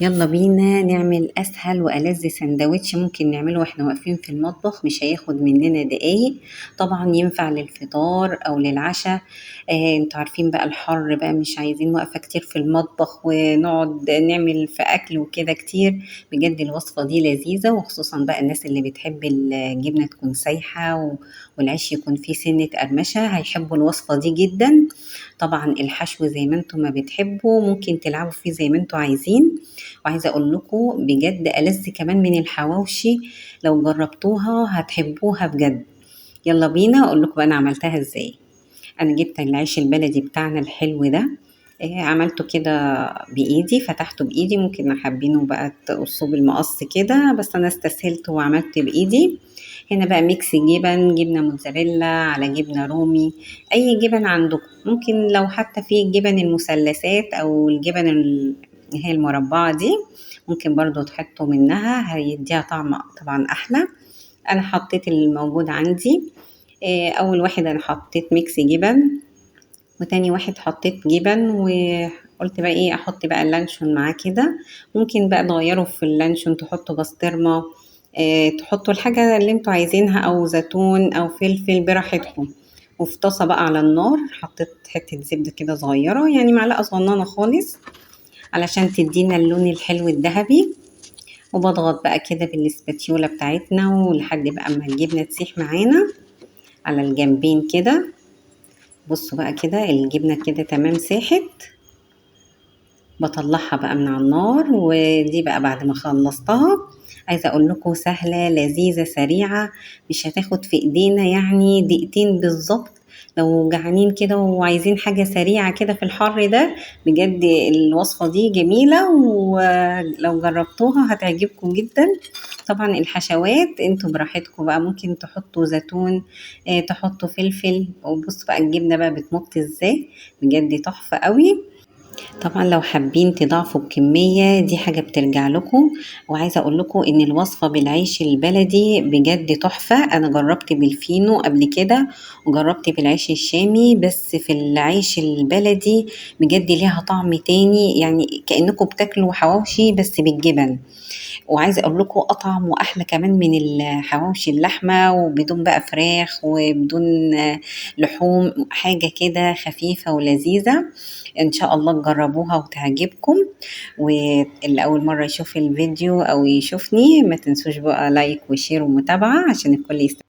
يلا بينا نعمل أسهل وألذ سندوتش ممكن نعمله واحنا واقفين في المطبخ، مش هياخد مننا دقايق. طبعا ينفع للفطار أو للعشاء. انتوا عارفين بقى الحر بقى، مش عايزين وقفة كتير في المطبخ ونقعد نعمل في أكل وكده كتير. بجد الوصفة دي لذيذة، وخصوصا بقى الناس اللي بتحب الجبنة تكون سايحة والعيش يكون فيه سنة قرمشة هيحبوا الوصفة دي جدا. طبعا الحشو زي ما انتوا ما بتحبوا، ممكن تلعبوا فيه زي ما انتوا عايزين. وعايزة اقول لكم بجد ألذ كمان من الحواوشي، لو جربتوها هتحبوها بجد. يلا بينا اقول لكم انا عملتها ازاي. انا جبت العيش البلدي بتاعنا الحلو ده، عملته كده بايدي، فتحته بايدي، ممكن حابينه بقى تقصوه بالمقص كده، بس انا استسهلت وعملت بايدي. هنا بقى mix جبن، جبنه موتزاريلا على جبنه رومي، اي جبن عندكم. ممكن لو حتى في جبن المثلثات او الجبن اللي هي المربعه دي ممكن برضو تحطوا منها، هيديها طعم طبعا احلى. انا حطيت الموجود عندي. اول واحد انا حطيت mix جبن، وتاني واحد حطيت جبن، وقلت بقى ايه احط بقى اللانشون معاه كده. ممكن بقى تغيروا في اللانشون، تحطوا بسطرمه، تحطوا الحاجة اللي انتوا عايزينها، او زيتون او فلفل براحتكم. وفي طاسه بقى على النار حطيت حتة زبدة كده صغيرة، يعني معلقه صغننه خالص، علشان تدينا اللون الحلو الذهبي. وبضغط بقى كده بالسباتيولا بتاعتنا ولحد بقى اما الجبنة تسيح معانا على الجنبين كده. بصوا بقى كده الجبنة كده تمام ساحت، بطلعها بقى من على النار. ودي بقى بعد ما خلصتها عايزه اقول لكم سهلة لذيذة سريعة، مش هتاخد في ايدينا يعني دقيقتين بالظبط. لو جعانين كده وعايزين حاجة سريعة كده في الحر ده، بجد الوصفة دي جميلة، ولو جربتوها هتعجبكم جدا. طبعا الحشوات انتوا براحتكم بقى، ممكن تحطوا زيتون، تحطوا فلفل. وبصوا بقى الجبنة بقى بتمط ازاي، بجد تحفة قوي. طبعا لو حابين تضاعفوا الكمية دي حاجة بترجع لكم. وعايزة اقول لكم ان الوصفة بالعيش البلدي بجد تحفة. انا جربت بالفينو قبل كده وجربت بالعيش الشامي، بس في العيش البلدي بجد ليها طعم تاني، يعني كأنكم بتاكلوا حواوشي بس بالجبن. وعايزة اقول لكم اطعم واحلى كمان من الحواوشي اللحمة، وبدون بقى فراخ وبدون لحوم، حاجة كده خفيفة ولذيذة. ان شاء الله تجربوها وتعجبكم. واللي اول مرة يشوف الفيديو او يشوفني ما تنسوش بقى like و share ومتابعة عشان الكل يستفيد.